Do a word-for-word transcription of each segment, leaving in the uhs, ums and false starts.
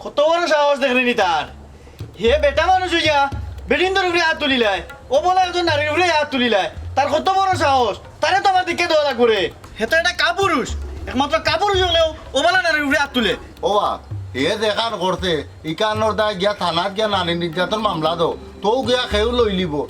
কত বড় সাহস দেখরে নি তার। হে বেটা মানুষ অইয়া বেটিন্তর উপরে আত তুলিলায়, অবলা একজন নারীর উপরে আত তুলিলায়, তার কত বড় সাহস। তারে তো আমার দিকে দেওয়া লাগবো রে। হে তো একটা কাপুরুষ, একমাত্র কাপুরুষ অইলেউ অবলা নারীর উপরে আত তুলে। ও বা, হে যেখান করছে, ইখানর দায় গিয়া থানাত গিয়া নারী নির্যাতন মামলা দেও, তেউ গিয়া কেউ লইলিবো।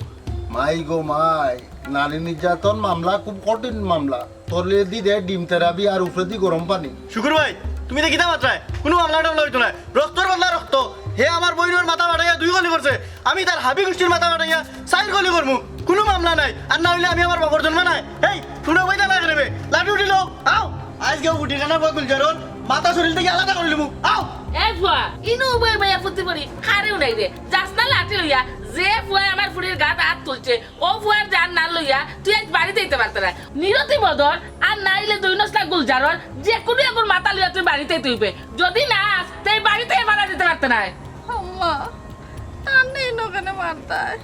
মাই গো মাই, নারী নির্যাতন মামলা খুব কঠিন মামলা। তলেদি দে ডিম তেরাবি আর উপরেদি গরম পানি। শুকুর ভাই, তুমি ইতা কিতা মাতরায়? কুনু মামলা টামলা অইতো নায়। রক্তর বদলা রক্ত। হে আমার বইনর মাথা ফাটাইয়া দুই কলি করছে, আমি তার হাবি গুষ্টির মাথা ফাটাইয়া চাইর কলি করমু। কুনু মামলা নাই। আর না অইলে আমি আমার বাপর জন্ম নায়। হেই, তুমরা বইতা না কেনে বে? লাঠি উঠিলো, আও। আইজ গেউ গুটি কানা বই গুলজারর মাথা শরীর থাকি আলাদা করিলিমু। আও। এই ফুয়া, ইনো বই বইয়া ফুর্তি করি, কারেউ নাই রে। যাস না লাঠি লইয়া, যে ফুয়ায় আমার ফুড়ির গাত আত তুলছে, অউ ফুয়ার জান না লইয়া তুই আইজ বাড়িত আইতে পারতে নায়। নিরতি বদর আর নাইলে দুই নসলা গুলজারর যে কুনু এগুর মাথা লইয়া তুই বাড়িত আইতে অইবে। যুদি না আস, তে বাড়িত ফালাই দিতে পারতে নায়। আম্মা, তান নেই নখানে মারতায়,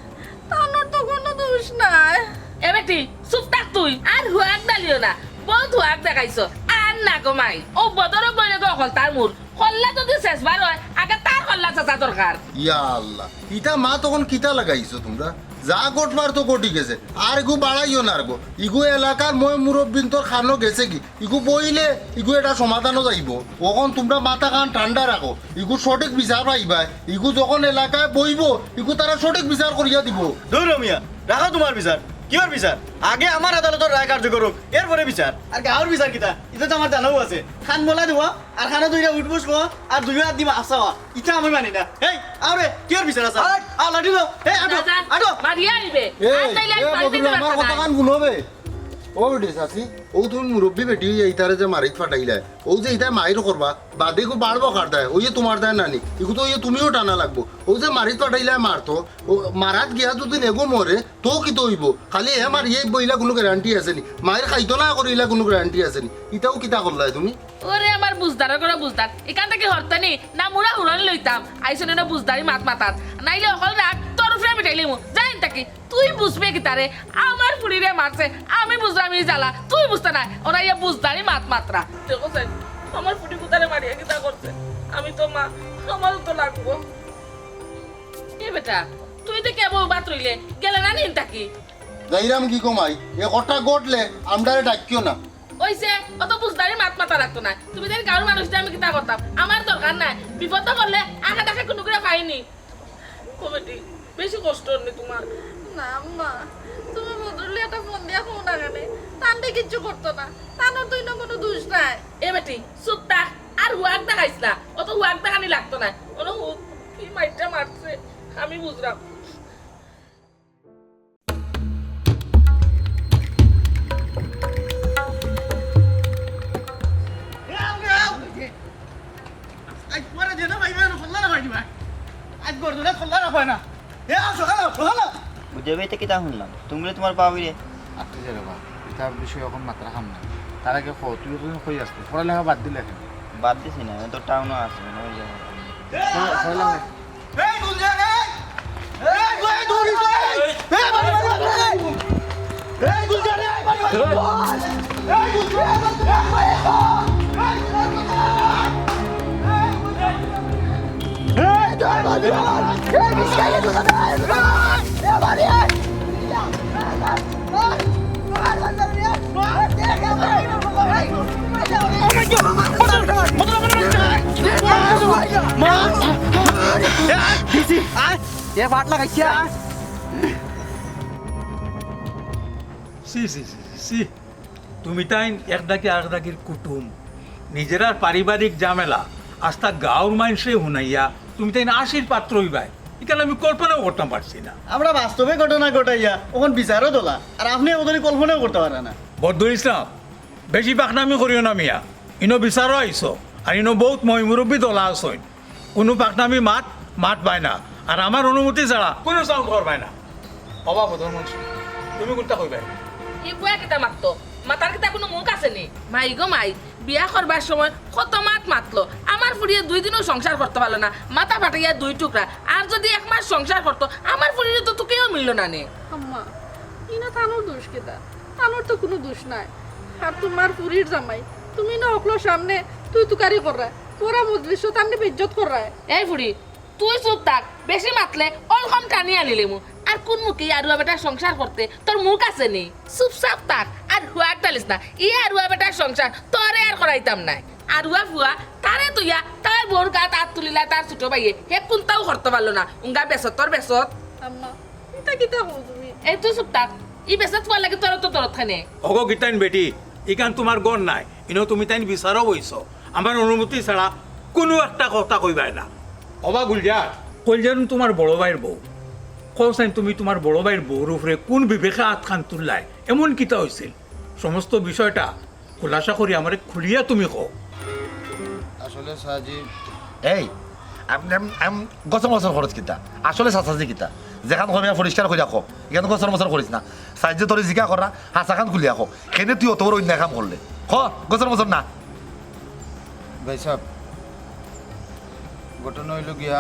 তানর তো কুনু দোষ নাই। এ বেটি, চুপ থাক তুই, আর হুয়াক ডালিও না, বউত হুয়াক দেখাইছো, আর না গো মাই। অউ বদরর বইনে গো অকলতার মুর, কল্লা যুদি শেষবার অয়, আগে তার কল্লা শেষা দরকার। ইয়া আল্লাহ, ইতা মাত অখন কিতা লাগাইছো তুমরা? যা ঘটবার তো ঘটি গেছে, আর ইগু বাড়াইও না আর গো। ইগু এলাকার ময় মুরব্বিন্তর কানো গেছেগি, ইগু বইলে ইগু এটা সমাধানও যাইবো। অখন তুমরা মাথাখান ঠান্ডা রাখো, ইগু সঠিক বিচার পাইবায়। ইগু যখন এলাকায় বইবো, ইগু তারা সঠিক বিচার করিয়া দিবো। দুর মিয়া, রাখো তুমার বিচার। কিওর বিচার? আগে আমার আদালতর রায় কার্যকর অউক, এরপরে বিচার। আর গাউর বিচার কিতা? ইতা তো আমার জানাউ আছে। কান মলা দেওয়া, আর কানো ধইরা উঠবস কওয়া, আর দুইও আত দি মাফ চাওয়া। ইতা আমি মানি না। এই, আও রে, কিওর বিচার আছে? আট। আও, লাঠি লও। এই, আটো, দাদা, আটো। মারিয়া আইবে। এই, আর তাইলে আমি এ বাড়িতে বদরুল, আমার কথা কান হুনো বে। ও বেটি চাচি, অউ তুমি মুরব্বি বেটি অইয়া ইতারে যে মারিত ফাটাইলায়, অউ যে ইতায় মাইর করবা, বাদে ইগু বাড়বো কার দায়, অউ যে তুমার দায় নানি, ইগু তো অউ যে তুমিও টানা লাগবো। অউ যে মারিত ফাটাইলায় মারতো, অউ মারাত গিয়া যুদি নেগু মরে, তো কিতা অইবো? খালি হে মারিয়া আইবো ইলা কুনু guarantee আছে নি? মাইর খাইতো না করি ইলা কুনু guarantee আছে নি? ইতাও কিতা করলায় তুমি? ওরে আমার বুঝদারর ঘরর বুঝদার, ইখান থাকি হরতানি না মুড়া হুরনি লইতাম, আইছো নি না বুঝদারি মাত মাতাত, নাইলে অকল রাগ তোর উপরে আমি ঢাইলিমু, যা ইন থাকি। তুই বুঝবে কিতারে? আমার ফুড়িরে মারছে, আমি বুঝরাম ই জ্বালা, তুই বুঝতে নায়, ওরা ইয়া বুঝদারি মাত মাতরা। দেখো চাইন, আমার ফুড়ি কুতারে মারিয়া কিতা করছে, আমি তো মা, আমারও তো লাগবো। এ বেটা, তুই তো কেবল বাত রইলে, গেলে না নি ইন থাকি? যাইরাম কি গো মাই, এ কথা ঘটলে আমরারে ডাকিও না। অইছে, অত বুঝদারি মাত মাতা লাগতো নায়। তুমি যেন গাউর মানুষ দিয়া আমি কিতা করতাম? আমার দরকার নাই। বিপদো পড়লে আখে ডাকে কুনু করি পাইনি। কমিটি, বেশি কষ্ট অর নি তুমার? না আম্মা, তুমি বদরুলে একটা ফোন দিয়া কও না কেনে? তানরে কিচ্ছু করতো না। তানর তো ইনো কুনু দোষ নাই। এ বেটি, চুপ থাক। আর হুয়াক দেখাইস না। অত হুয়াক দেখানি লাগতো নায়। অনো হুক, কি মাইরটা মারছে, আমি বুঝরাম। এ, আও রে, আও। আইজ পরে যেন ভাই, ভাই, খোল্লা না ভাই, ভাই। আইজ গর্দনে খোল্লা না ভাই না। এ, আও, সকাল আও, সকাল আও। বুঝে ভাই, ইতা কিতা হুনলাম? তুমি তুমার বাবিরে? আত্তি যা রে বা, ইতা বিষয়ে অখন মাতরা কাম নাই। তার আগে ক, তুই অতদিন কই আছলে? পড়ালেখা বাদ দিলে কেনে? বাদ দিছি না, আমি তো টাউনো আছি, মানে ওই যে এ, পড়া-, পড়ালেখা এই গুলজার, এই! এই, এই, দৌড়ি, দৌড়ি! এই, বাড়ি, বাড়ি, বাড়ি! এই গুলজার, এই, বাড়ি, বাড়ি! এই গুলজার, এই, বাড়ি, বাড়ি! এই গুলজার, এই, বাড়ি, বাড়ি! এ ফাট লাগাইছে। সি, সি, সি, সি। তুমি তাইন এক দাগি আরেক দাগির কুটুম, নিজেরার পারিবারিক ঝামেলা আস্তা গাঁওর মানষে হুনাইয়া তুমি তাইন আশির পাত্র অইবায়, ইখান আমি কল্পনাও করতাম পারছি না। আমরা বাস্তবে ঘটনা ঘটাইয়া অখন বিচারও দলা, আর আপনে অগুরে কল্পনাও করতা পাররা না। বদরুল ইসলাম, বেশি পাকনামি করিও না মিয়া, ইনো বিচারও আইছো, আর ইনো বউত ময়-মুরব্বি দলা আছইন। কুনু পাকনামি মাত মাতবায় না, আর আমার অনুমতি ছাড়া কুনু sound করবায় না। অবা বদরুল মনসুর, তুমি কুনটা কইবায়? ই পুয়া কিতা মাততো? মাতার কিতা কুনু মুখ আছে নি? মাই গো মাই, বিয়া করবার সময় কত মাত মাতলো। আমার ফুড়িয়ে দুই দিনও সংসার করতে পারলো না, মাথা ফাটাইয়া দুই টুকরা। আর যদি এক মাস সংসার করতো, আমার ফুড়িরে তো তুকেও মিললো না নে। আম্মা, ইনো তানোর দোষ কিতা? তানোর তো কুনু দোষ নাই। আর তুমার ফুড়ির জামাই, তুমি না হকলর সামনে তুই তুকারি কররায়, পুরা মজলিসও তানরে বেইজ্জত কররায়। এই ফুড়ি, তুই চুপ থাক, বেশি মাতলে অলকম টানি আনিলিমু। আর কুন মুখে ই আরুয়া বেটার সংসার করতে তোর মুখ আছে নি? চুপচাপ থাক, আর হুয়াক টালিস না। ই আরুয়া বেটার সংসার তোরে আর করাইতাম নায়। আরুয়া ফুয়া, তারে তুইয়া তার বউর গাত আত তুলিলা তার ছোট ভাইয়ে, হে কুনটাও করতে পারলো না। উঙ্গা বেসত তোর বেসত। আম্মা, ইতা কিতা কও তুমি? এই তুই চুপ থাক, ই বেসত ফুয়ার লাগি তোর তো দরদ খানে। ওগো গিতাইন বেটি, ইখান তুমার ঘর নায়, ইনো তুমি তাইন বিচারও বইছো। আমার অনুমতি ছাড়া কুনু একটা কথা কইবায় না। ওবা গুলজার, কইলজারুন তুমার বড় ভাইর বউ। কও চাইন তুমি তুমার বড় ভাইর বউর উপরে কুন বিবেকে আতখান তুললায়? এমন কিতা অইছিল? সমস্ত বিষয়টা খুলাসা করি আমারে খুলিয়া তুমি কও। আসলে সাজি এই, আম, আম, আম, গছর মছর করছ কিতা? আসলে চাচাজি কিতা? যেখান কইবে পরিষ্কার কইরা ক। ইখান গছর মছর করিস না। সাইজে তোরে জিকা করা, হাছাখান খুলিয়া ক। কেনে তুই অত বড় অন্যায় কাম করলে? ক, গছর মছর না। ভাই সাহেব, ঘটনা অইলো গিয়া,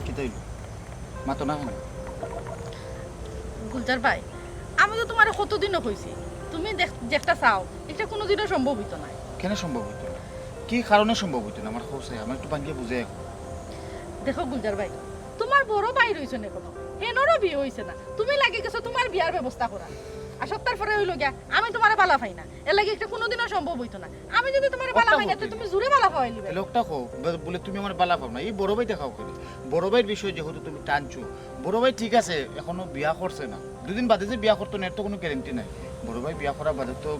কিতা অইলো? মাতো না কেনে? গুলজার ভাই, আমি তো তুমারে কতদিনও কইছি, তুমি দেখ-, যেটা চাও, ইটা কুনুদিনও সম্ভব অইতো নায়। কেনে সম্ভব অইতো না? কি কারণে সম্ভব অইতো না? আমার কও চাই, আমার একটু ভাঙ্গিয়া বুঝাইয়া কও। দেখো গুলজার ভাই, তুমার বড় ভাই রইছইন অখনো, হেনরও বিয়া অইছে না, তুমি লাগি গেছো তুমার বিয়ার ব্যবস্থা করা। আর সত্তার পরে অইলো গিয়া, আমি তুমারে বালা পাই না, এর লাগি ইটা কুনুদিনও সম্ভব অইতো না। আমি যদি তুমারে বালা পাই না, তে তুমি জুরে বালা পাওয়াইলিবায়। লোকটা কও, ব-, বলে তুমি আমারে বালা পাও না, ই বড় ভাই দেখাও করি। বড় ভাইর বিষয়ে যেহেতু তুমি টানছো, বড় ভাই ঠিক আছে, এখনো বিয়া করছে না, দুদিন বাদে যে বিয়া করতো না, এর তো কুনু গ্যারান্টি নাই। বড় ভাই বিয়া করার বাদে তো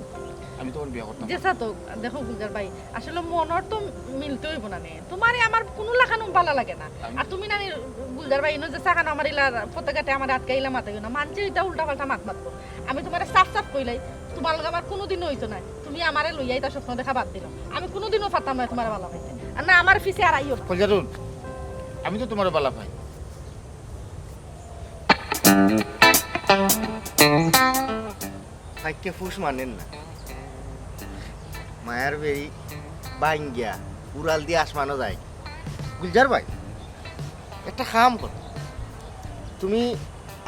আমি তখন বিয়া করতাম। যে সাথে হোক, দেখো গুলজার ভাই, আসলে মনর তো মিলতে অইবো না নে। তুমারে আমার কুনু লাখান বালা লাগে না। আমি আর তুমি না নি গুলজার ভাই, ইনো যে চা খানো আমার ইলা পথে ঘাটে আমারে আটকাইলা মাতাইও না। মানষে ইতা উল্টা পাল্টা মাত মাতবো। আমি তুমারে সাফ সাফ কইলাই, তুমার লগে আমার কুনুদিনও অইতো নায়। তুমি আমারে লইয়া ইতা স্বপ্ন দেখা বাদ দিলাও। আমি কুনুদিনও পারতাম নায় তুমারে বালা পাইতে। আর না আমার পিছে আর আইও না। কইলজারুন, আমি তো তুমারে বালা পাই। ফাইক্কে ফুস মানের না। মায়ার বেড়ি ভাঙ্গিয়া উড়াল দিয়া আসমানো যায়। গুলজার ভাই, একটা কাম করো, তুমি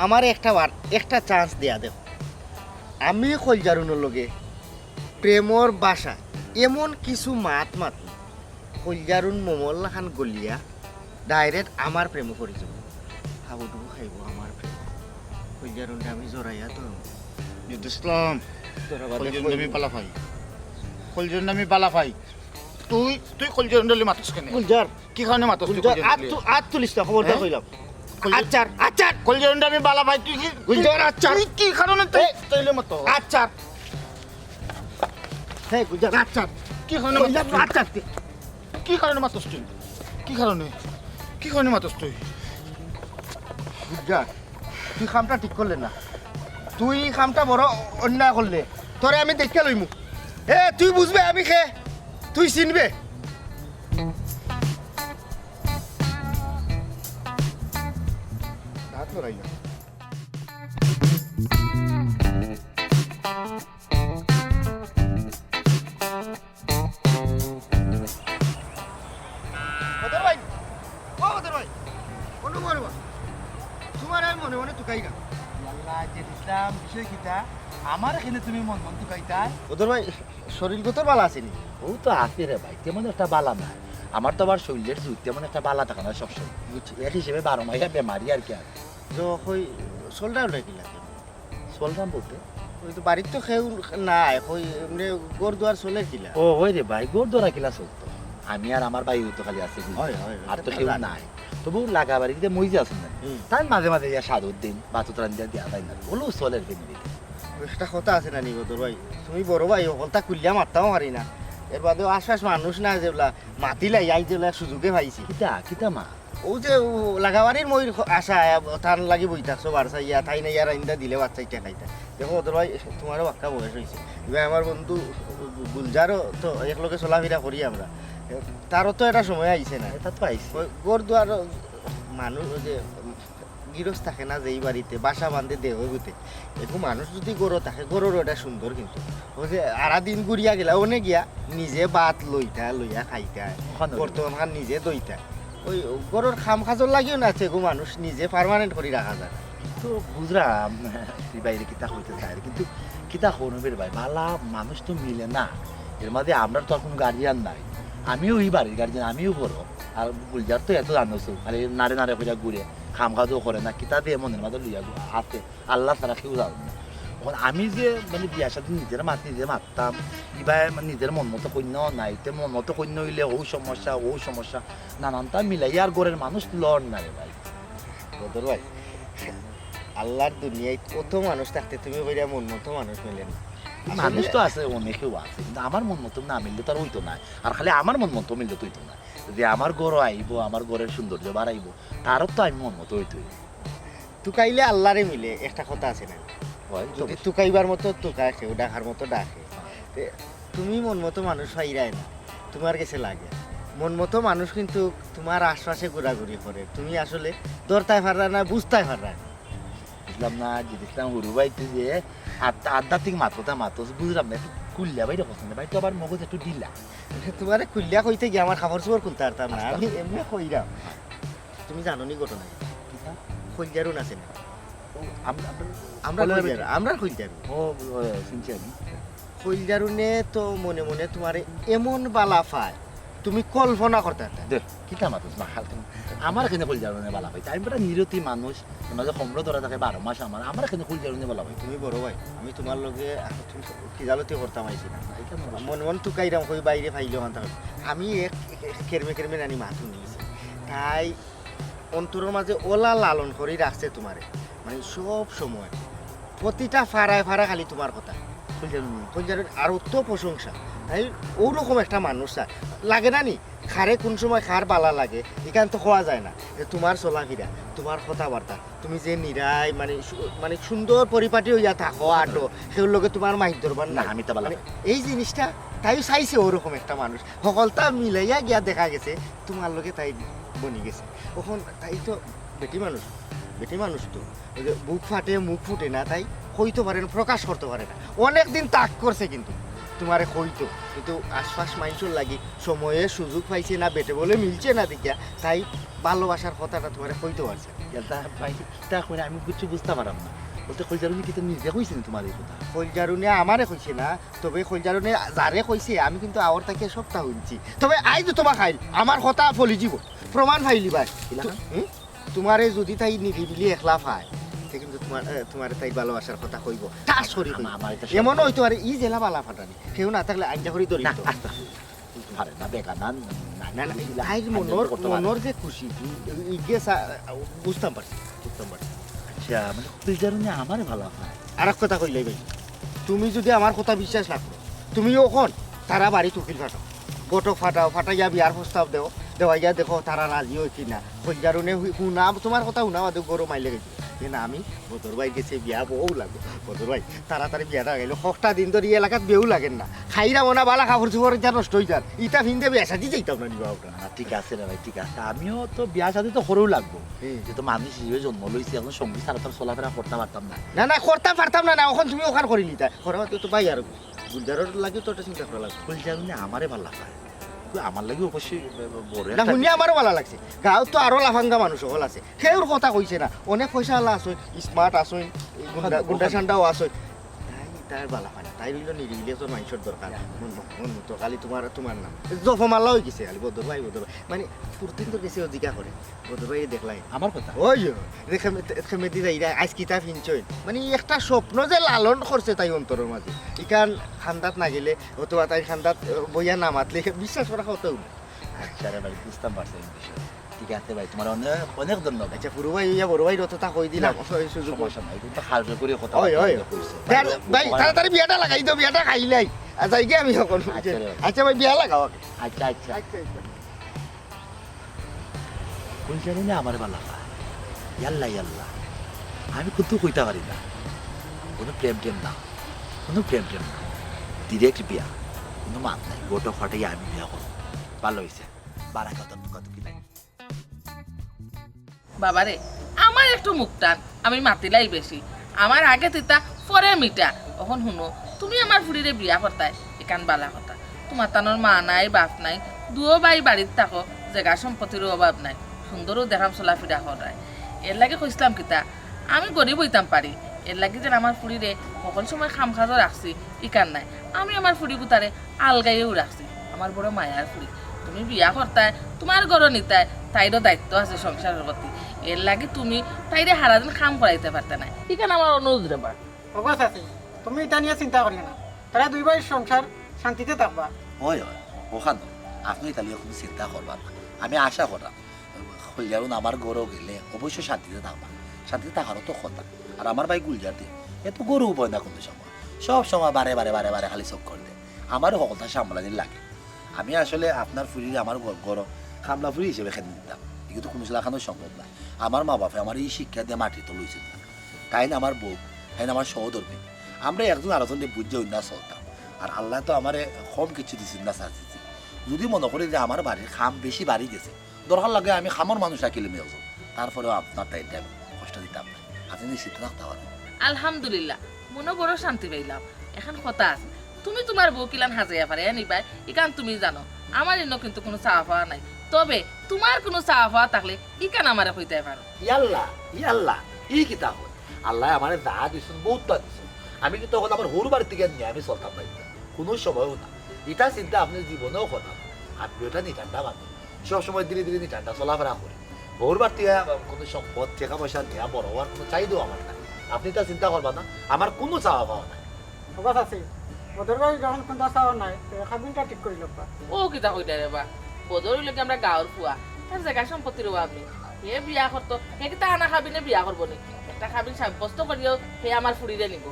আমারে একটা বার, একটা chance দিয়া দেখো। আমি কইলজারুনর লগে প্রেমর ভাষা এমন কিছু মাত মাতি, কইলজারুন মোমর লাখান গলিয়া direct আমার প্রেমে পড়ি যাইবো। হাবুডুবু খাইবো আমার প্রেমে। কইলজারুনরে আমি জড়াইয়া ধরমু। ইসলাম, ধরা বাদে কইলজারুনরে আমি কইবো। বালা পাই। কইলজারুনরে আমি বালা পাই। তুই, তুই কইলজারুনরে মাতস কেনে? গুলজার। কি কারণে মাতস তুই গুলজার, কইলজারুনরে? আত তু-, আত তুলিস না, খবরদার কইলাম। কইলজার। আচ্ছা, আচ্ছা। কইলজারুনরে আমি বালা পাই, তুই কি, গুলজার, আচ্ছা। তুই কি কারণে তুই, এই, তাইলে মতো। আচ্ছা। হে, গুলজার, আচ্ছা। কি কারণে গুলজার, মাতস তুই? আচ্ছা। কি কারণে মাতস তুই? কি কারণে? কি কারণে মাতস তুই? গুলজার, তুই কামটা ঠিক করলে না। তুই ই কামটা বড় অন্যায় করলে। তোরে আমি দেখিয়া লইমু। এ, তুই বুঝবে আমি কে? তুই চিনবে? দাঁত লড়াই না। বদর ভাই, ও বদর ভাই, অনু বলবা, তুমার আমি মনে মনে তুকাই না। ইয়াল্লা, যে ইসলাম বিষয় কিতা, আমার এখানে তুমি মন মন তুকাইতা? বদর ভাই, শরীর কত বালা আছে নি? ও তো আছে রে ভাই, তেমন একটা বালা না। আমার তো আবার শরীরের জুত তেমন একটা বালা থাকে না সবসময়, বুঝছো? এক হিসেবে বারো মাইয়া বেমারি আর কি। আর তো কই, চলরাম না কিলা? চলরাম বলতে? ওই তো বাড়িত তো কেউ নাই, কই এমনে ঘর দুয়ার চলে কিলা? ও, ওই রে ভাই, ঘর দুয়ার কিলা চলতো? আমি আর আমার ভাই তো খালি আছে, বুঝছো? হয়, হয়, হয়, আর তো কেউ নাই। তবু লাগা বাড়ির যে মইজি আছইন না, হুম। তাই মাঝে মাঝে ইয়া সাধুর দিন বা তো তারা দিয়া দেওয়া যায় না, ওগুলো চলের ফ্যামিলিতে। একটা কথা আছে না নি বদর ভাই, তুমি বড় ভাই, হকলতা খুলিয়া মাততাও পারি না। এর বাদেও আশপাশ মানুষ না, যেবলা মাতিলাই, আই যেবলা সুযোগে পাইছি। কিতা, কিতা মা? ও যে ও লাগাবাড়ির মইর খ-, আশা, আ, তার লাগি বই থাকছো বারসা ইয়া, তাই না ইয়া রাইন্দা দিলে বাচ্চা ইটা খাইতা। দেখো বদর ভাই, তোমারও বাক্কা বয়স হইছে। এবার আমার বন্ধু গুলজারও তো একলগে চলাফিরা করি আমরা। তারও তো একটা সময় আইছে না। এটা তো আইছে। ওই ঘর দুয়ার মানুষ ওই যে গিরস থাকে না যেই বাড়িতে, বাসা বান্ধে দেহ গুতে। একটু মানুষ যদি ঘরো থাকে, ঘরর ওটা সুন্দর কিন্তু। ও যে আরা দিন ঘুরিয়া গেলা, ওনে গিয়া নিজে ভাত লইতা, লইয়া খাইতা। ওখানে বর্তমান খান নিজে দইতা। ওই ঘরর কাম কাজর লাগিও না আছে গো মানুষ, নিজে পার্মানেন্ট করি রাখা যায়। তো বুঝলাম, তুই বাইরে কিতা কইতে চায়, কিন্তু কিতা করবে ভাই, বালা মানুষ তো মিলে না। এর মাঝে আমরা তো আর কোনো গার্জিয়ান নাই, আমিও এই বাড়ির গার্জিয়ান, আমিও বড়। আর গুলজার তো এত জানোস, খালি নাড়ে নাড়ে কইরা ঘুরে, কাম কাজও করে না, কিতা দিয়ে মনের মাঝে লইয়া আছে, আল্লাহ ছাড়া কেউ জানে না। এখন আমি যে মানে বিয়া শাদী নিজের মাত নিজে মারতাম, ইবায় মানে নিজের মন মতো কইন্য নাই, তে মন মতো কইন্য হইলে ও সমস্যা, ও সমস্যা, নানানটা মিলাইয়া আর ঘরের মানুষ লড় না রে ভাই। বদর ভাই, আল্লাহর দুনিয়ায় কত মানুষ থাকতে তুমি কইরা মন মতো মানুষ মিলে না। মানুষ তো আছে, অনেকেও আছে, কিন্তু আমার মন মতো না মিললে তো আর হইতো না। আর খালি আমার মন মতো মিললে তো হইতো না, যে আমার ঘরও আইবো, আমার ঘরের সৌন্দর্য বাড়াইবো, তারও তো আমি মন মতো হইতে হইব। তুকাইলে আল্লাহরে মিলে, একটা কথা আছে না? হয়, যদি অবশ্যই। তুকাইবার মতো তুকায় কেউ, ডাকার মতো ডাকে। তে তুমি মন মতো মানুষ পাইরায় না, তোমার গেছে লাগে। মন মতো মানুষ কিন্তু তোমার আশপাশে ঘোরাঘুরি করে, তুমি আসলে ধরতায় পাররা না, বুঝতায় পাররা না। বুঝলাম না, জিনিসটা হুরু ভাই তুই যে আত-, আধ্যাত্মিক মাততা মাতস, বুঝলাম না, একটু খুলিয়া বাইরে কথা না, ভাই তো আবার মগজ একটু ঢিলা। তোমারে খুলিয়া কইতে গিয়া আমার কাপড় চোপড় খুলতে পারতাম না, আচ্ছা। আমি এমনি কইরাম। তুমি জানো নি ঘটনা? কিতা? খইলজারুন আছে না? ও, আমরা, আমরা আমরা খইলজারু, আমরা খইলজারু। ও, ও, শুনছি আমি। খইলজারুনে তো মনে মনে তোমারে এমন বালা পায়, তুমি কল্পনা করতে পারতে না। দে, কিতা মাতস মা, খাল তুমি। আমার এখানে খইলজারুনে বালা পাইতে। আমি বেটা নিরতি মানুষ, তোমরা যে কমরো ধরা থাকে বারো মাস আমার, আমার এখানে খইলজারুনে বালা পাইতে। তুমি বড় ভাই, আমি তোমার লগে, তুমি কিজালতি করতাম আইছি না। এটা আমার মন মন তুকাইরাম কই বাইরে পাইলে ওখান থাকো। আমি এক, এক, এক কেরমে কেরমে নানি মাথু নিয়েছি। তাই অন্তরর মাঝে ওলা লালন করি রাখছে তোমারে, মানে সব সময় প্রতিটা ফাড়ায় ফাড়ায় খালি তোমার কথা। খইলজারুন। খইলজারুন আর অত প্রশংসা, তাই ওরকম একটা মানুষ স্যার লাগে না নি? খারে কোন সময় খার বালা লাগে, এখান তো হওয়া যায় না। যে তোমার চলাফেরা, তোমার কথাবার্তা, তুমি যে নিরাই মানে সু-, মানে সুন্দর পরিপাটি হইয়া থাকো, আটো, কেউর লগে তোমার মাইর দরবার না, নাই। আমি তো বালা মানে পাই। এই জিনিসটা তাই চাইছে ওরকম একটা মানুষ। হকলতা মিলাইয়া গিয়া দেখা গেছে তোমার লগে তাই বনি গেছে। এখন তাই তো বেটি মানুষ, বেটি মানুষ তো ওই যে বুক ফাটে মুখ ফুটে না, তাই কইতো পারে না, প্রকাশ করতে পারে না। অনেক দিন তাক করছে কিন্তু তোমারে কইতো, কিন্তু আশপাশ মানুষের লাগি সময়ে সুযোগ পাইছে না, বেটে বলে মিলছে না দেখিয়া তাই ভালোবাসার কথাটা তোমারে কইতে পারছে না। এটা ভাই, কিতা কইরা আমি কিচ্ছু বুঝতে পারলাম না। বলতে খইলজারুনে কিতা নিজে কইছে না তোমার এই কথা? খইলজারুনে আমারে কইছে না, তবে খইলজারুনে যারে কইছে আমি কিন্তু আওর তাকে সবটা শুনছি। তবে আই তো তোমার খাইল, আমার কথা ফলি জীব, প্রমাণ পাইলি ভাই। কিলা? তু-, হুম? তোমারে যদি তাই নিরিবিলি একলা পায়, তে কিন্তু তোমার, এ, তোমারে তাই ভালোবাসার কথা কইবো। ঠাস করি কইবো। আমার এটা এমন সব হইতে পারে, ই জেলা বালা ফাটানি। কেউ না থাকলে আইডিয়া করি ধরি না, তো। আস্তে আস্তে। পারে না, বেকার না, না, না, না, না, এগুলা তাইর আইডিয়া মনর, করতে পারে। মনর যে খুশি, ই-, ই-, ইগে সা-, বুঝতাম পারছি, বুঝতাম পারছি। আচ্ছা, মানে, খইলজারুনে আমারে ভালা পায়। আর এক কথা কইলাই ভাই, তুমি যদি আমার কথা বিশ্বাস না করো, তুমি অখন তারা বাড়িত উকিল ফাটাও, ঘটক ফাটাও, ফাটাইয়া বিয়ার প্রস্তাব দেও, দেওয়াইয়া দেখো তারা রাজি হয় কি না। খইলজারুনে হু-, হুনা, তোমার কথা হুনা বাদে গরম আইলে গেছে। যে না, আমি বদর ভাই গেছে বিয়া বউ লাগবো। বদর ভাই, তাড়াতাড়ি বিয়াটা গেল। কটা দিন ধরি এলাকাত বেউ লাগের না। খাইরা মনা বালা কাপড় চোপড় ইটা নষ্ট হই যার। ইটা ফিন্দে বিয়া শাদি যাইতাম না নিবা আমরা। না, ঠিক আছে রে ভাই, ঠিক আছে। আমিও তো বিয়া শাদি তো করেও লাগবো। হুম। যে তো মানুষ হিসেবে জন্ম লইছি, এখন সঙ্গী ছাড়া তো আর চলাফেরা করতে পারতাম না। না, না, করতে পারতাম না, না, অখন তুমি অখান করি নিতা। করো তো, তো ভাই আর গুলজারর লাগি তো একটা চিন্তা করা লাগবে। গুলজার উনি আমারে ভালা পায়। তো আমার লাগি অবশ্যই ব-, ব-, বড় না, একটা হুনি বিষয়। আমারও ভালা লাগছে। গাঁও তো আরো লাফাঙ্গা মানুষ সকল আছে। কেউর কথা কইছে না। অনেক পয়সাআলা আছে, স্মার্ট আছে, গুন্ডা, ওখানে, গুন্ডা ওখানে। সান্ডাও আছে। তাই তার ভালা পায়। তাই অইলো নিরিবিলি একজন মানুষর দরকার। মন, মন মতো খালি তুমার, তুমার নাম। জফমালা অই গেছে খালি, বদর ভাই, বদর ভাই। মানে, পুরুতিন্তর গেছে অধিকা করে। বদর ভাই দেখলাই। আমার কথা? ওই, ওই। দেখে মে-, দেখে মেদি যাইরা, আইজ কিতা ফিনছইন। মানে, একটা স্বপ্ন যে লালন করছে তাই অন্তরর মাঝে। ইখান খান্দাত না গেলে, অথবা তাই খান্দাত, আহ, বইয়া না মাতলে, বিশ্বাস করা কত আচ্ছা রে ভাই, বুঝতাম পারছি এই বিষয়। ঠিক আছে ভাই, তুমার অনেক, অনেক ধন্যবাদ। আচ্ছা, পুরু ভাই, ইয়া বড় ভাই, অতটা কই দিলাম। না, ওই সুযোগ। সমস্যা নাই, কিন্তু হালকা করে কথা ওই, বার্তা ওই। বন্ধ করছে। ভাই, ভাই, উপকার তাড়াতাড়ি বিয়াটা লাগাই দাও, বিয়াটা খাইলাই। আর যাই গিয়া আমি তখন। আচ্ছা রে ভাই। আচ্ছা ভাই, বিয়া লাগাও। আচ্ছা, আচ্ছা। আচ্ছা, আচ্ছা। কোন কারণে আমার বালা পায়? ইয়াল্লা, ইয়াল্লা। আমি কিন্তু কইতা পারি না। কোনো প্রেম টেম না, কোনো প্রেম টেম না। Direct বিয়া, কোনো মাত নাই। ঘটক ফাটাইয়া আমি বিয়া করব। ভালা অইছে। বারা কত, কত কি লাগে? বাবারে, আমার একটু মুখ টান, আমি মাতিলাই বেশি। আমার আগে তিতা, পরে মিঠা। অখন হুনো, তুমি আমার ফুড়িরে বিয়া করতায়, ইখান বালা কথা। তুমার তানর মা নাই, বাপ নাই, দুও ভাই বাড়িত থাকো, জেগা সম্পত্তিরও অভাব নাই, সুন্দরও দেখাম চলাফিরা করায়। এর লাগি কইছলাম কিতা, আমি গরিব অইতাম পারি, এর লাগি যেন আমার ফুড়িরে হকল সময় কাম কাজও রাখছি, ইখান নায়। আমি আমার ফুড়ি গুতারে আলগাইও রাখছি, আমার বড় মায়ার ফুড়ি। তুমি বিয়া করতায়, তুমার ঘরো নিতায়, তাইরও দায়িত্ব আছে সংসারর প্রতি। এর লাগি তুমি তাইরে হারাদিন কাম করাইতে পারতায় নায়। ইখান আমার অনুরোধ রে বা। ওগো চাচি, তুমি ইতা নিয়া চিন্তা করিও না, তারা দুই ভাইর সংসার শান্তিতে থাকবা। ওই, ওই, অখানো, আপনে ইতা নিয়া কুনু চিন্তা করবা না। আমি আশা কররাম, কইলজারুন আমার ঘরো গেলে অবশ্যই শান্তিতে থাকবা, শান্তিতে থাকারও তো কথা। আর আমার ভাই গুলজার দে, এ তো ঘরো বয় না কুনু সময়, সব সময় বারে বারে, বারে বারে খালি চক্কর দে। আমারও হকলতা সামলানি লাগে। আমি আসলে আপনার ফুড়িরে আমার ঘর-, ঘরো কামলা ফুড়ি হিসাবে কেনে নিতাম, ইগু তো কুনু লাখানও সম্ভব না। আমার মা বাপে আমারে ই শিক্ষা দিয়া মাটিত লইছইন না। তাইন আমার বউ, তাইন আমার সহধর্মিণী। আমরা একজন আরকজনরে বুঝিয়া অইন্যা চলতাম। আর আল্লায় তো আমারে কম কিচ্ছু দিছইন না, চাচিজি। যুদি মনো করি যে আমার বাড়ির কাম বেশি বাড়ি গেছে, দরকার লাগে আমি কামর মানুষ রাখিলিমু একজন, তারপরেও আপনার তাইনরে আমি কষ্ট দিতাম না। আপনে নিশ্চিন্তে থাকতা পারইন। আলহামদুলিল্লাহ, মনো বড় শান্তি পাইলাম। এখান কথা আছে, তুমি তুমার বউ কিলান হাজাইয়া ফারাইয়া নিবায়, ইখান তুমি জানো। আমার ইনো কিন্তু কুনু চাওয়া পাওয়া নাই, তবে তুমার কুনু চাওয়া পাওয়া থাকলে ইখান আমারে কইতায় পারো। ইয়াল্লা, ইয়াল্লা, ই কিতা কয়? আল্লায় আমারে যা দিছইন, বউততা দিছইন। আমি কিন্তু অখন আমার হউর বাড়ির থাকি নিয়া আমি চলতাম পারি না, কুনু সময়ও না। ইতা চিন্তা আপনে জীবনেও করবা না। আমি অটা নিটান্ডা মানুষ, সব সময় ধীরে ধীরে নিটান্ডা চলাফেরা করি। হউর বাড়ির থাকি কুনু সম্পদ, টেকা পয়সা নিয়া বড় অওয়ার কুনু চাহিদাও আমার নাই। আপনে ইতা চিন্তা করবা না, আমার কুনু চাওয়া পাওয়া নাই। ওবা চাচি, বদর ভাই যখন কুনতা চাওয়া নাই, তে কাবিনটা ঠিক করি লউক্কা। ও কিতা কইতায় রে বা? বদর অইলো গি আমরার গাঁওর ফুয়া, তার জেগা সম্পত্তির অভাব নাই। হে বিয়া করতো, হে কিতা আনা কাবিনে বিয়া করবো নি? একটা কাবিন সাব্যস্ত করিয়াউ হে আমার ফুড়িরে নিবো।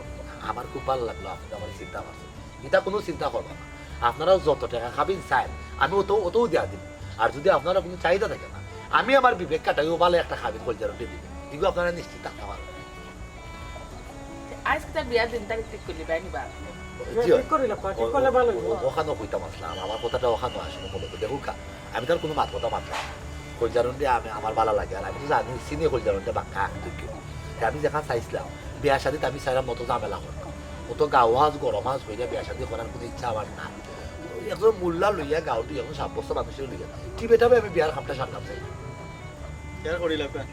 আমার খুব ভালা লাগলো আপনে আমার চিন্তা করছইন। ইতা কুনু চিন্তা করবা না। আপনারা যত টেকা কাবিন চাইন, আমি অত, অতউ দিয়া দিমু। আর যুদি আপনারার কুনু চাহিদা থাকে না, আমি আমার বিবেক খাটাইয়াউ ভালা একটা কাবিন কইলজার অন্ডে দিমু। ইগু আপনারা নিশ্চিত থাকতা পারইন। আইজ কিতা বিয়ার দিন তারিখ ঠিক করিলিবায় নি বা? জি, ঠিক করিলাউক্কা, ঠিক করলে ভালা অইবো। অখানো কইতাম আছলাম, আমার কথাটা অখানো আসলো মূলত। দেখউক্কা, আমি তো আর কুনু মাত কথা মাতলাম না। কইলজার অন্ডে আমি, আমার ভালা লাগে, আর আমি তো জানি, চিনি কইলজার অন্ডে বাক্কা আন্তরিক। তে আমি যেখান চাইছলাম, বিয়া শাদিত আমি চাইরাম অত ঝামেলা করতাম, অত গাউ হাজ, গরম হাজ করিয়া বিয়া শাদি করার কুনু ইচ্ছা আমার নাই। একজন মুল্লা লইয়া, গাউর দুই একজন সাব্যস্ত মানুষরে লইয়া, টিপে টাপে আমি বিয়ার কামটা সারতাম চাই। বিয়া করিলাউক্কা।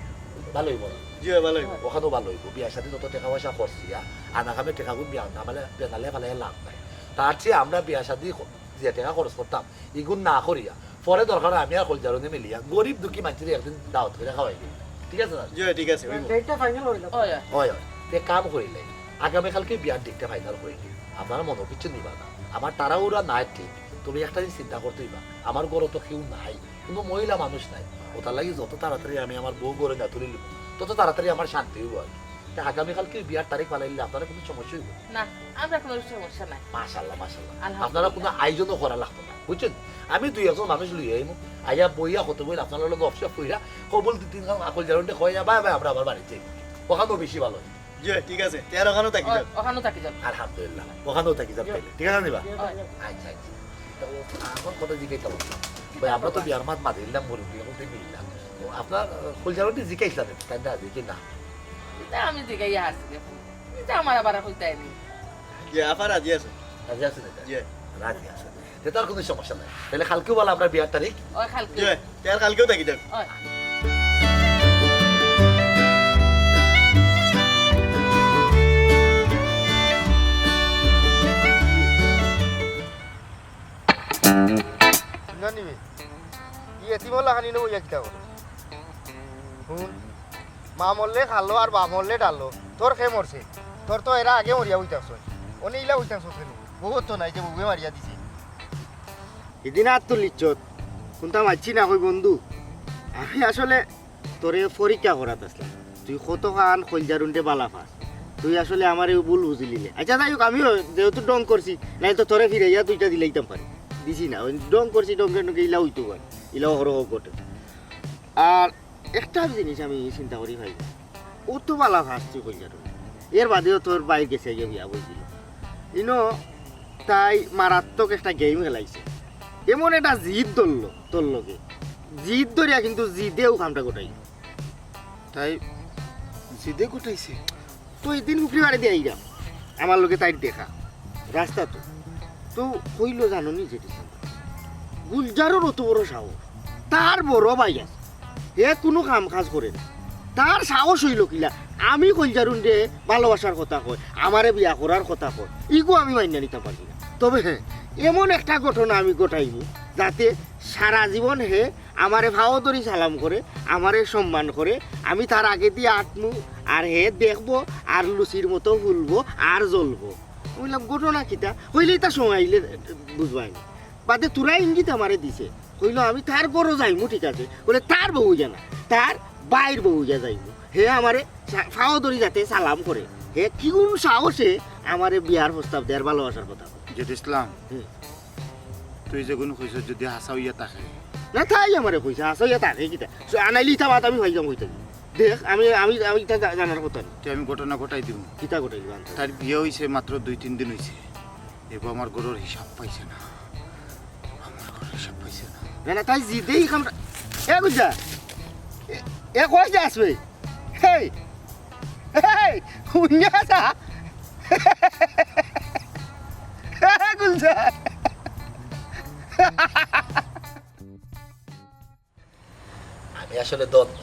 ভালা অইবো না? জি অয়, ভালা অইবো। অখানো ভালা অইবো। বিয়া শাদিত অত টেকা পয়সা খরচ করিয়া, আনা কামে টেকাগুন বিয়া না, মানে, বেনালে ফালাইয়া লাভ নাই। তার চেয়ে আমরা বিয়া শাদি ক-, যে টেকা খরচ করতাম, ইগুন না করিয়া, পরে দরকার অয় আমি আর কইলজার অন্ডে মিলিয়া গরিব দুঃখী মানষরে একদিন দাওয়াত করিয়া খাওয়াই দিমু। ঠিক আছে না? জি, ঠিক আছে, অইবো। ডেটটা ফাইনাল অইলো। অয়, অয়। অয়, অয়। তে কাম করিলাই। আগামীকালকে বিয়ার ডেটটা ফাইনাল করিলাই। আপনারা মনো কিচ্ছু নিবা না। আমার তাড়াহুড়া নাই ঠিক, তবে একটা জিনিস চিন্তা করতে অইবা। আমার ঘরো তো কেউ নাই, কুনু মহিলা মানুষ নাই। অতার লাগি যত তাড়াতাড়ি আমি আমার বউ ঘরো নিয়া তুলিলিমু, তত তাড়াতাড়ি আমার শান্তি অইবো আর কি। তে আগামীকালকে বিয়ার তারিখ ফালাইলে আপনারার কুনু সমস্যা অইবো? না, আমরার কুনু সমস্যা নাই। মাশাআল্লাহ, মাশাআল্লাহ। আলহামদুলিল্লাহ। আপনারার কুনু আয়োজনও করা লাগতো না, বুঝছইন? আমি দুই একজন মানুষ লইয়া আইমু, আইয়া বইয়া কত বইন আপনারার লগে গপশপ কইরা, কবুল দুই তিনখান কইলজার অন্ডে কইয়া, বায় বায়, আমরা আবার বাড়িত যাই। অখানো বেশি ভালা অয়। জি, ঠিক আছে। তে আর অখানো থাকি যাও। অখানো থাকি যাও। আলহামদুলিল্লাহ। অখানো থাকি যাও তাইলে। ঠিক আছে নি বা? অয়। আচ্ছা, আচ্ছা। তো অখন কথা জিকাইতাম। ভাই, আমরা তো বিয়ার মাত মাতিলাম, মুরব্বি অকলরে মিললাম। তো আপনার, আহ, কইলজার অন্ডে জিকাইছলাম, তাইন রাজি কি না? ইতা আমি জিকাইয়া আছি দেখো। ইতা আমার আবার কইতায় নি। জি, আফা রাজি আছে। রাজি আছে নি? জি। রাজি আছে। তে তার কুনু সমস্যা নাই। তাইলে কালকেউ ভালা আমরার বিয়ার তারিখ। অয় কালকে। জি, তে আর কালকেউ থাকি যাও। অয়। কিতা করে? হুন, মা মরলে খালো আর বাপ মরলে ডালো। তোর কে মরছে? তোর তো এরা আগে মরিয়া বইতাছ। অনে ইলা বইতাছ কেনে? বউত তো নাই যে বউয়ে মারিয়া দিছে। হিদিন আত তুলিছত, কুনতা মাতছি না কই বন্ধু। আমি আসলে তোরে পরীক্ষা করাত আছলাম। তুই কতখান কইলজারুনরে বালা পাস। তুই আসলে আমারে ভুল বুঝিলিলে। আচ্ছা যাই হোক, আমিও যেহেতু ঢং করছি, নাইলে তো তোরে ফিরাইয়া দুইটা দিলাইতাম পারি। দিছি না, ওই ঢং করছি, ঢংয়ে ঢংয়ে ইলা অইতো পারে। ইলাও হরহ ঘটে। আর একটা জিনিস আমি চিন্তা করি ভাই, অত বালা পাস তুই কইলজারুনরে। এর বাদেও তোর ভাইর গেছে গিয়া বিয়া বইছিল। ইনো তাই মারাত্মক একটা game খেলাইছে। এমন একটা জিদ ধরলো তোর লগে। জিদ ধরিয়া কিন্তু জিদেউ কামটা ঘটাইল। তাই জিদে ঘটাইছে? তো হিদিন পুকুরি পাড়েদি আইরা, আমার লগে তাইর দেখা রাস্তাত। তো কইলো জানো নি জেঠি সাব, গুলজারর অত বড় সাহস, তার বড় ভাই আছে, হে কুনু কাম কাজ করে না, তার সাহস অইলো কিলা? আমি কইলজারুনরে ভালোবাসার কথা কয়, আমারে বিয়া করার কথা কয়, ইগু আমি মাইন্না নিতাম পারছি না। তবে হ্যাঁ, এমন একটা ঘটনা আমি ঘটাইমু যাতে সারা জীবন হে আমারে পাও ধরি সালাম করে, আমারে সম্মান করে, আমি তার আগেদি আটমু, আর হে দেখবো, আর লুচির মতো ফুলবো, আর জ্বলবো। আমি কইলাম, "ঘটনা কিতা?" কইলে, "ইতা সময় আইলে বুঝবায় নি।" বাদে থুড়া ইঙ্গিত আমারে দিছে, কইলো, "আমি তার ঘরো যাইমু, ঠিক আছে।" বলে, "তার বউ অইয়া না, তার ভাইর বউ অইয়া যাইমু।" হে আমারে সা-, পাও ধরি যাতে সালাম করে, হে কিগুন সাহসে আমারে বিয়ার প্রস্তাব দেয়, ভালোবাসার কথা কয়। জেঠি ইসলাম, হুম। তুই যেগুন কইছস যদি হাছা অইয়া থাকে। না, তাই আমারে কইছে, হাছা অইয়া থাকে কিতা? সো, আনাইলে ইতা মাত আমি পাইলাম কই থাকি? দেখ, আমি, আমি, আমি ইতা জা-, জানার কথা নি। তে আমি ঘটনা ঘটাই দিমু। কিতা ঘটাই দিবা আনতে? তার বিয়া অইছে মাত্র দুই তিন দিন অইছে। এগু আমার ঘরর হিসাব পাইছে না। আমার ঘরর হিসাব পাইছে না। না, না, তাই জিদেই কামটা। এ গুলজার, এ, এ কই যাস বে? হেই, হেই, হুনিয়া যা। এ গুলজার। আমি আসলে ধন্য,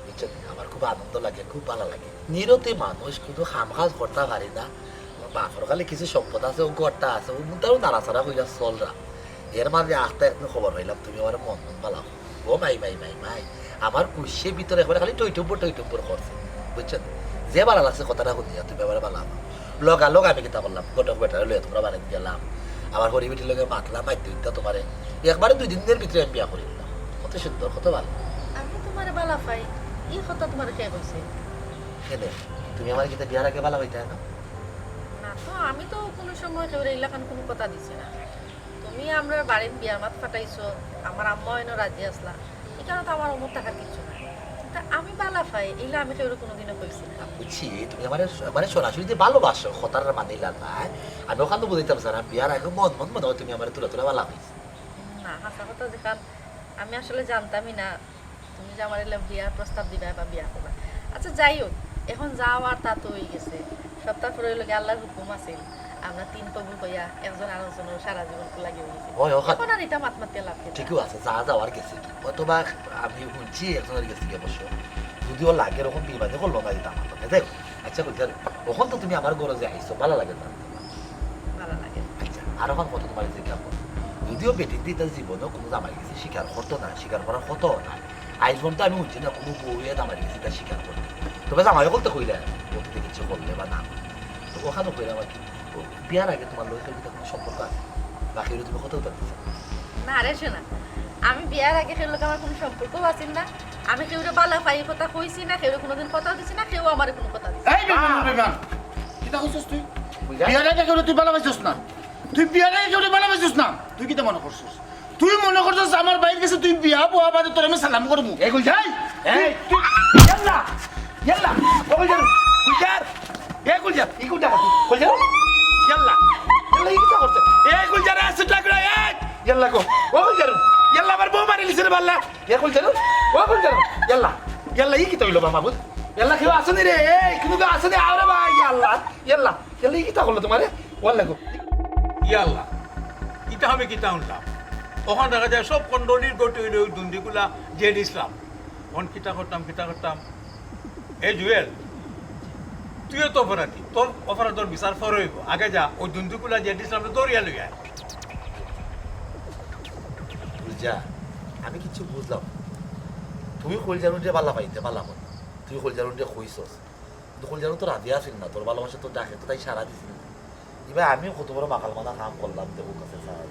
বুঝছেন? আমার খুব আনন্দ লাগে, খুব ভালা লাগে। নিরতি মানুষ, কুনু কাম কাজ করতা পারি না। আমার বাপর খালি কিছু সম্পদ আছে, অউ ঘরটা আছে, অউ মুদ্রাও নাড়াচাড়া কইরা চলরা। এর মাঝে আখতা একদিন খবর পাইলাম, তুমি আমারে মন মন ভালা। ও মাই, মাই, মাই, মাই। আমার খুশির ভিতরে একবারে খালি টইটুম্বর, টইটুম্বর করছে, বুঝছেন? যে ভালা লাগছে কথাটা হুনিয়া, তুমি আমারে ভালা পাও। লগালগ আমি কিতা করলাম, ঘটক বেটারে লইয়া তুমরার বাড়িত গেলাম। আমার হরি বেটির লগে মাতলাম, মাততে মাততে তুমারে একবারে দুই দিনর ভিতরে আমি বিয়া করি দিলাম। কত সুন্দর, কত ভালা। আমি তুমারে ভালা পাই, ই কথা তুমারে কে কইছে? কেনে? তুমি আমারে কিতা বিয়ার আগে ভালা পাইতায় না? না তো, আমি তো কুনু সময় কেউরে ইলাখান কুনু কথা দিছি না। তুমি আমরার বাড়িত বিয়ার মাত ফাটাইছো, আমার আম্মা অইনও রাজি আছলা, ই কারণে তো আমার অমত থাকার কিচ্ছু নাই। কিন্তু আমি ভালা পাই, ইলা আমি কেউরে কুনুদিনও কইছি না। বুঝছি, তুমি আমারে মানে সরাসরি যে ভালোবাসো, কথার মানে ইলা না। আমি অখান তো বুঝাইতাম চাইরাম, বিয়ার আগে মন মন মনে অয় তুমি আমারে তুলা তুলা ভালা পাইছো। না, হাছা কথা যেখান আমি আসলে জানতামই না তুমি যে আমারে ইলা বিয়ার প্রস্তাব দিবায় বা বিয়া করবায়। আচ্ছা, যাই হোক, এখন যা অওয়ার তা তো অইগেছে। সবতার পরে অইলো গিয়া আল্লার হুকুম আছিল, আমরা তিন কবুল কইয়া একজন আরকজনর সারা জীবন লাগি অইগেছি। অয়, অখান এখন আর ইতা মাত মাতিয়া লাভ কিতা? ঠিকউ আছে, যা যাওয়ার গেছে। অথবা আমি হুনছি একজনর গেছে গিয়া অবশ্য, যুদিও লাগের অখন বেইমানি করলো না ইতা আমার লগে। যাই হোক, আচ্ছা, কইতাম, অখন তো তুমি আমার ঘরো যে আইছো, ভালা লাগে না? ভালা লাগে। আচ্ছা, আর অখন কথা তুমারে জিকাইতাম, যুদিও বেটিন্তে ইতা জীবনেও কুনু জামাইর গেছে স্বীকার করতো না, স্বীকার করার কথাও না, আইজ পর্যন্ত আমি হুনছি না কুনু বউয়ে জামাইর গেছে ইতা স্বীকার করতো। তবে জামাই অকলতে কইলা, অতীতে কিচ্ছু করলে বা না করলে। তো অখানও কইলাম আর কি, তো বিয়ার আগে তুমার লগে কেউর কিতা কুনু সম্পর্ক আছিল? বা কেউরে তুমি কথা উত্তর দিছো? না রে সোনা, আমি বিয়ার আগে কেউর লগে আমার কুনু সম্পর্কও আছিল না। আমি কেউরে ভালা পাই কথা কইছি না, কেউরে কুনুদিন কথাও দিছি না, কেউ আমারে কুনু কথা দিছে না। এই বেমান, বেমান। কিতা কইছস তুই? বুঝা? বিয়ার আগে কেউরে তুই ভালা পাইছস না? তুই বিয়ার আগে কেউরে ভালা পাইছস না? তুই কিতা মনো করছস? তুই মনো করছস আমার ভাইর গেছে তুই বিয়া বওয়া বাদে তোরে আমি সালাম করমু? এই গুলজার, এই, এই, তুই, ইয়াল্লা, ইয়াল্লা, ও গুলজার, গুলজার, এ গুলজার, ই গুলজার, গুলজার, ইয়াল্লা, ইয়াল্লা, ই কিতা করছে? এ গুলজার, এ সিটা করে, এ, ইয়াল্লা গো, ও গুলজার, ইয়াল্লা, আমার বউ মারিলিছে রে বাল্লা, এ গুলজার, ও গুলজার, ইয়াল্লা, ইয়াল্লা, ই কিতা অইলো বা মাবুদ? ইয়াল্লা, কেউ আছো নি রে? এই, কুনু কেউ আছো নি? আরে বা, ইয়াল্লা, ইয়াল্লা। ইয়াল্লা, ই কিতা করলো তুমারে? ওয়াল্লা গো। ইয়াল্লা, ইতা আমি কিতা হুনলাম? অখন দেখা যায় সব কন্ডনির গতি অইলো অউ দুন্দিকুলা জেড ইসলাম। অখন কিতা করতাম, কিতা করতাম? এই জুয়েল, তুইও তো অপরাধী, তোর অপরাধর বিচার পরে অইবো। আগে যা, অউ দুন্দিকুলা জেড ইসলামরে ধরিয়া লই আয়। বুঝা, আমি কিচ্ছু বুঝলাম না। তুই কইলজারুনরে বালা পাইতে বালা কথা, তুই কইলজারুনরে কইছস, কিন্তু কইলজারুন তো রাজি আছিল না, তোর ভালোবাসা তো ডাকে তো তাই সাড়া দিছিল না। ইবা আমি কত বড় মাকাল মানা কাম করলাম, দেখো কাছে স্যার,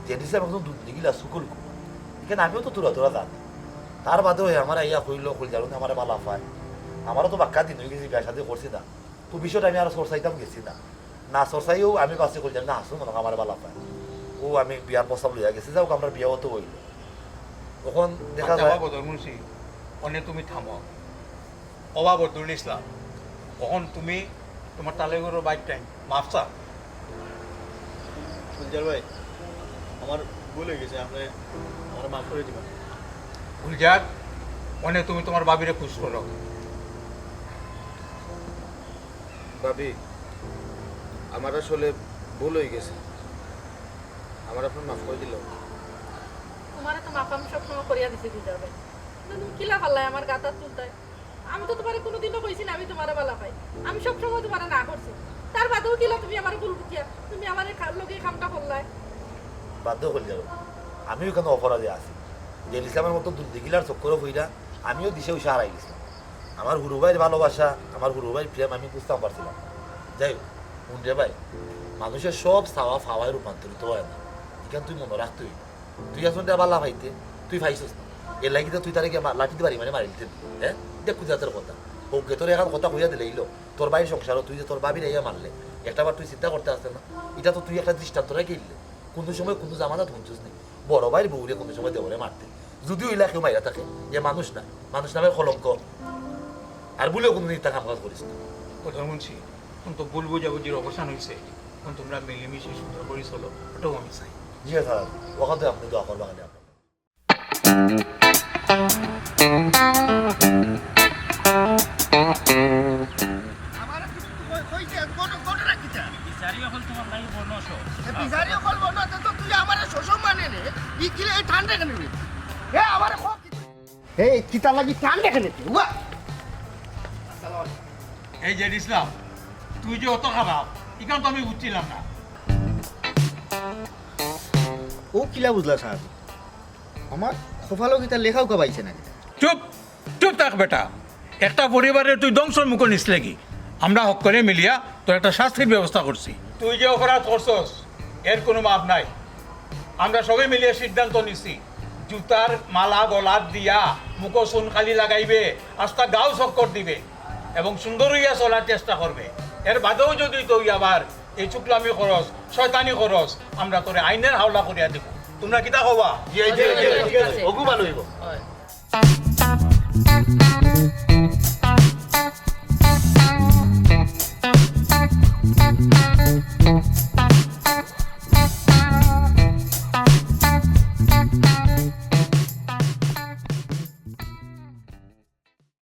জেডিসি আমি একদম দুধ নিগিলা সুকুল কু, এখানে আমিও তো তোরা তোরা জানি। তার বাদেও হে আমার আইয়া কইল, কইলজারুন আমারে বালা পায়, আমারও তো বাক্কা দিন অই গেছে, বিয়া শাদি করছি না, তো বিষয়টা আমি আর চর্চাইতাম গেছি না। না চর্চাইও আমি বাসি কইলজারুন না, হাসু মনে হয় আমারে বালা পায়, ও আমি বিয়ার প্রস্তাব লইয়া গেছি, যাউক আমরা বিয়াও তো অইল। অখন দেখা আচ্ছা যায়। বাবা ধর্মসি, অনে তুমি থামো। ও বাবা বদরুল ইসলাম, অখন তুমি তুমার তালেগুরু বাইক টাইম মাফ চা। গুলজার ভাই, আমার ভুল অই গেছে, আপনে আমারে মাফ করি দিবেন। গুলজার, অনে তুমি তুমার ভাবিরে খুশ করো। ভাবি, আমার আসলে ভুল অই গেছে, আমার আপনে মাফ করি দিল। তুমারে তো মাফ আমি সবসময় করিয়া দিছি গুলজার ভাই, কিন্তু তুমি কিলা পারলায় আমার গাতাত তুলতায়? আমি তো তুমারে কুনুদিনও কইছি না আমি তুমারে বালা পাই, আমি সবসময় তুমারে না করছি, তার বাদেও কিলা তুমি আমারে ভুল বুঝিয়া তুমি আমারে কা-, লগে কামটা করলায়? বাধ্য করিলায়, আমিও কেন অপরাধে আছি, জেল ইসলামের মতো দুর্দিগিলার চক্করে পইরা আমিও দিশা উশা হারাই গেছিলাম। আমার হুরু ভাইর ভালোবাসা, আমার হুরু ভাইর প্রেম আমি বুঝতাম পারছিলাম না। যাই হোক, হুন রে ভাই, মানুষের সব চাওয়া পাওয়ায় রূপান্তরিত অয় না, ইখান তুই মনো রাখতে অইবো। তুই একজনরে বালা পাইতে, তুই পাইছস না, এর লাগি তো তুই তারে গিয়া মা-, লাঠি দি বাড়ি মারি মারিলিতে নি, হ্যাঁ? ইটা কুজাতের কথা। অউ গে তোরে এখান কথা কইয়া দিলে ইলো, তোর ভাইর সংসারো তুই যে তোর ভাবিরে আইয়া মারলে, একটা বার তুই চিন্তা করতে আসতে না? ইটা তো তুই একটা দৃষ্টান্ত রাখিলে। কুনু সময় কুনু জামানাত হুনছস নি বড় ভাইর বউরে কুনু সময় দেওরে মারতে? যুদিও ইলা কেউ মাইরা থাকে, এ মানুষ না, মানুষ নামের কলঙ্ক। আর ভুলেও কুনুদিন ইতা কাম কাজ করিস না। প্রধানমন্ত্রী, অখন তো ভুল বুঝাবুঝির অবসান অইছে, অখন তুমরা মিলিমিশি সুন্দর করি চলো, অটাউ আমি চাই। জি স্যার, অখান তো আপনে দোয়া করবা খালি আপনার। আমারে তুমি কই-, কইতে ঘট-, ঘটনা কিতা? বিচারি অকল তুমার লাগি বনছ। এ বিচারি অকল বনছ, তে তো তুই আমারে সসম্মানে নে। ই কিলা, এই ঠান্ডা কেনে রে? এ আমারে ক কি-, এই কিতা লাগি ঠান্ডা কেনে রে? উয়া! এই যে ইসলাম, তুই যে অত খারাপ, ইখান তো আমি বুঝছিলাম না। অউ কিলা বুঝলা সাব? আমার কপালো কিতা লেখা উকা পাইছে না কিতা? চুপ, চুপ থাক বেটা। একটা পরিবাররে তুই ধ্বংসর মুখো নিছলে গি? আমরা হক্কলে মিলিয়া তোর একটা শাস্তির ব্যবস্থা করছি। তুই যে অপরাধ করছস, এর কুনু মাফ নাই। আমরা সবে মিলিয়া সিদ্ধান্ত নিছি, জুতার মালা গলাত দিয়া মুখো চুন কালি লাগাইবে, আস্তা গাউ চক্কর দিবে এবং সুন্দর অইয়া চলার চেষ্টা করবে। এর বাদেও যুদি তুই আবার এই চুকলামি করস, শয়তানি করস, আমরা তোরে আইনের হাওলা করিয়া দিমু। তুমরা কিতা কওবা? জি, জি, জি, জি, জি। অগু ভালা অইবো।